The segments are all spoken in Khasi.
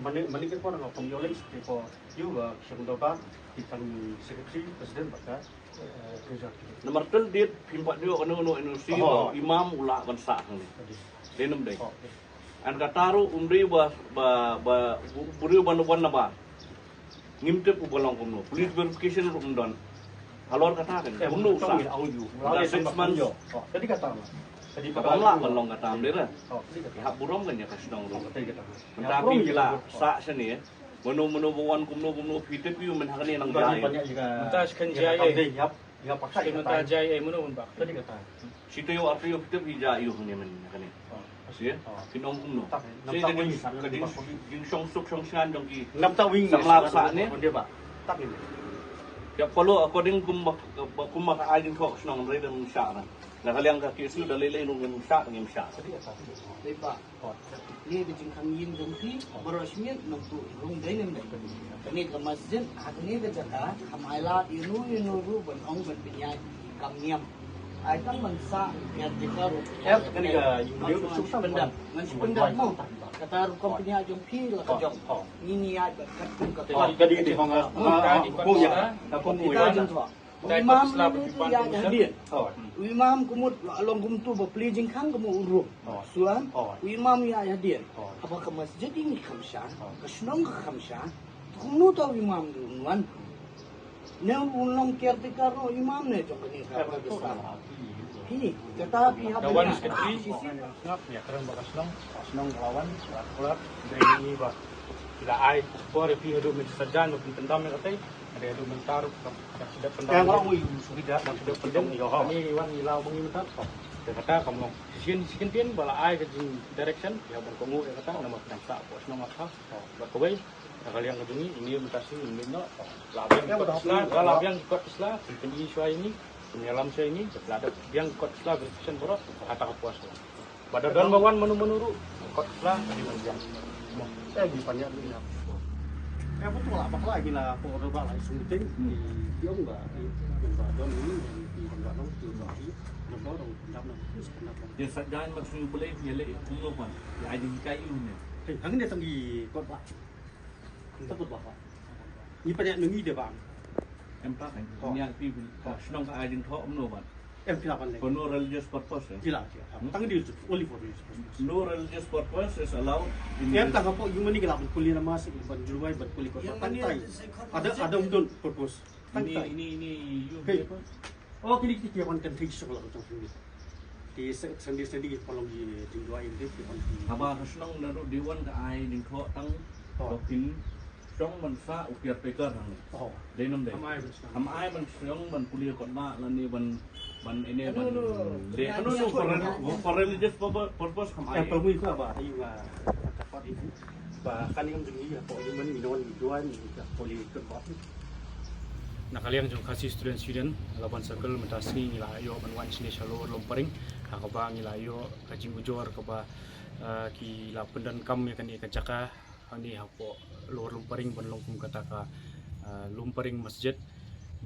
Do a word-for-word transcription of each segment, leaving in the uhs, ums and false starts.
Mane, mane ka por nga pynïoh lei sha ka por ïa ka Seng Dorbar, ki tang secretary, president bad ka, eh, treasurer. Namar tel dit phim pat ïoh kano kano N O C ba u imam u lah ban sah hangne. Dei ne ym dei? An kata ruh um dei ba, ba, ba u briew ban wan na bar. Ngim tip u ba long kumno. Police verification ruh um don. Halor kata kan kumno u sah. Six months. Ka ong lah ban long kata, ym dei re. Ki hap burom kan ïa ka shnong ruh. Mynta phi la sah shane, mano mano ba wan kumno kumno phi tip ïa u mynta hangne nang jia ïa u. Mynta shi kynjia ïa. Mynta jia ïa mano ban bak. Shi taïew ar taïew phi tip phi jia ïa u hangne mynta hangne. Shi kin ong kumno. Shi ka jing, ka jing, jingshong suk shong shngain jong ki. Samla ba sah ne. Ïa follow according kum ba, ba kum ba ka ai jingthoh shnong re dang shah na. Na ka liang ka K S U da lei lei ruh ngim shah, ngim shah. Dei ba. Kane ka jingkhang ïing jong phi baroh shi miet nongtuh rung dei ne ym dei. Kane ka masjid ha kane ka jaka kam ai lad ïano ïano ruh ban ong ban pynïaid kam niam. Ai tang ban sah caretaker ruh. Kane ka ïing ruh suk sa pyndam. Ngan shu pyndam mo. Kata rukom pynïaid jong phi la ka jong. Ngi ngi ïaid bad katkum ka. Ka dei dei hong. Ka dei jingthoh. U imam ne tu ïa hadien. U imam kumut long kumtu ba plie jingkhang kumut u rum. Suan. U imam ïa hadien. Haba ka masjid ïa ngi kham sha, ka shnong ka kham sha. Kumno ta u imam du wan. Ne u long caretaker no imam ne jong kane ka. Hi, kata phi hap. Ngap ïa kren ba ka shnong, ka shnong ka wan, ka kular, dei ni ba. Ki la ai por ïa phi haduh mynta sajan ba phi pyndam ïa katai. Haduh mynta ruh ka, ka sdep pyndam. Ka long wi sugi da, ka sdep pyndam ïa ho. Ni wan ïa la bang mynta. Te kata kam long. Shisien shisien tin ba la ai ka jing direction ïa ban kohnguh ïa kata namar ka dang sah hapoh shnong ma kha. Ba kawei. Ka liang ka jong ngi, ini mynta shi ini no. La biang kot sla, la biang kot sla, pynïaid shuwa ini, pynïalam shuwa ini, la da biang kot sla verification baroh, kata ka puas. Ba da don ba wan mano mano ruh, kot sla, di biang. Eh, di panya ni. Eh, betul lah, bakla gila ko ro ba lai sung ting, di biang ba, di ba don ini, di ba don, di ba di, di ba don, di ba don. Dia sa jan mak sung belai dia le kumno pan. Dia ai di kai ini. Hei, hang dia tang di kot ba. Takut ba. Ni panya ngi de bang. Em pa kan. Ni ang pi shnong ka ai jingthoh kumno ban. Em pila ban le. For no religious purpose. Pila pila. Tang di only for religious purpose. No religious purpose is allowed in. Em tang hapoh human ni kala ban puli nama sik ban jurwai ban puli kot. Tang tai. Ada ada untuk purpose. Tang tai. Ini ini you. Oh, kini kita kian kan thik suk la tang sini. Ki Sunday Sunday ki polong ki jingduwai ki ki on. Haba ka shnong na ruh di wan ka ai jingthoh tang ba phin shnong ban sah u caretaker hangne. Dei nam dei. Ham ai ban shnong ban pule kot ba lane ban ban ene ban. Dei no no for religious purpose ham ai. Pemui ko ba ayu ba ka kot ini. Ba kan ni kam jingduwai ko ni man ni don duwai ni ka pule kot ba. Na ka liang jong Khasi Students Union, Laban Circle, mynta sngi ngi la ïoh ban wan shane sha Lower Lumparing, ha kaba ngi la ïoh ka jingujor kaba, ah, ki la pyndonkam ïa kane ka jaka, hangne hapoh Lower Lumparing ban long kum kata ka, ah, Lumparing Masjid.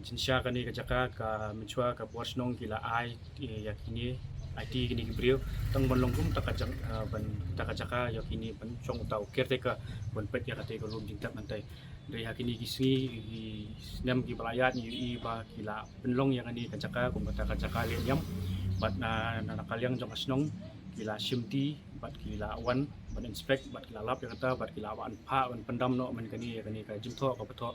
Jingshisha kane ka jaka ka mynshuwa ka bor shnong ki la ai, eh, ïa kine, aiti kine ki briew, tang ban long kum kata ka jang, ah, ban, kata ka jaka ïa kine ban shong uta u caretaker, ban peit ïa kata ka lum jingtep hangtai. Hynrei ha kine ki sngi, ki snem kiba la ïaid ngi ïohi ba ki la pynlong ïa kane ka jaka kum kata ka jaka leh niam. Bad na, na, na ka liang jong ka shnong ki la shimti, bad ki la wan ban inspect, bad ki la lap ïa kata, bad ki la wan phah ban pyndam noh man kane ïa kane ka jingthoh kaba thoh,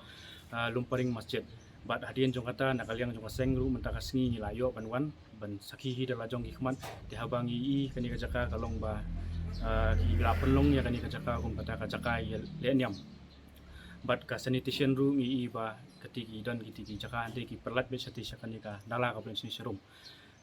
ah, Lumparing Masjid. Bad hadien jong kata, na ka liang jong ka seng ruh mynta ka sngi ngi la ïoh ban wan ban sakhi hi da la jong ki khmat. Te haba ngi ïohi kane ka jaka ka long ba, ah, ki la pynlong ïa kane ka jaka kum kata ka jaka ïa leh niam. Bad ka sanitation ruh ngi ïohi ba kata ki don kata ki jaka hangtai ki pynlait beit shatei sha kane ka nala kaba don shane sharum.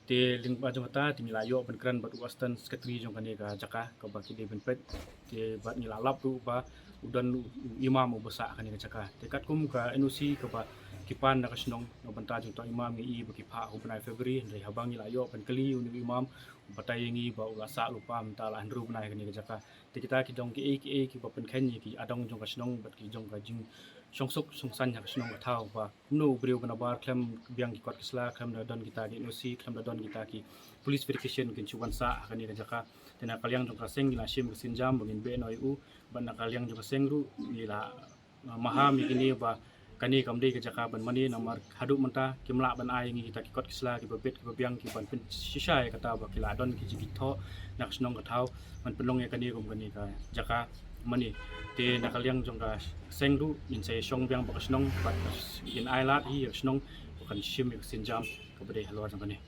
Te lyngba jong kata te ngi la ïoh ban kren bad u Assistant Secretary jong kane ka jaka kaba ki dei ban peit. Te bad ngi la lap ruh ba u don u, u imam uba sah kane ka jaka. Te katkum ka N O C kaba ki pan na ka shnong na bynta jong uta u imam ngi ïohi ba ki phah ha u bnai February, hynrei haba ngi la ïoh ban kylli une u imam, u batai ïa ngi ba u la sah lypa mynta la hynriew bnai kane ka jaka. Te kita ki dong kiei kiei kiba pynkheiñ ïa ki adong jong ka shnong bad ki jong ka jingshong suk shong saiñ ha ka shnong ka thaw ba kumno u briew ba nabar khlem biang ki kot ki sla, khlem da don kita ki N O C, khlem da don kita ki police verification kin shu wan sah ha kane ka jaka. Te na ka liang jong ka seng ngi la shim ka sienjam ba ngin beh noh ïa u, bad na ka liang jong ka seng ruh ngi la, uh, maham ïa kine ba kane kam dei ka jaka ban mane, namar haduh mynta kim lah ban ai ïa ngi kita ki kot ki sla kiba bit kiba biang kiban pynshisha ïa kata ba ki la don ki jingthoh na ka shnong ka thaw ban pynlong ïa kane kum kane ka jaka mane. Te na ka liang jong ka seng ruh ngin sa ïashong biang bad ka shnong bad ngin ailad hi ïa ka shnong ba kan shim ïa ka sienjam kaba dei halor jong kane.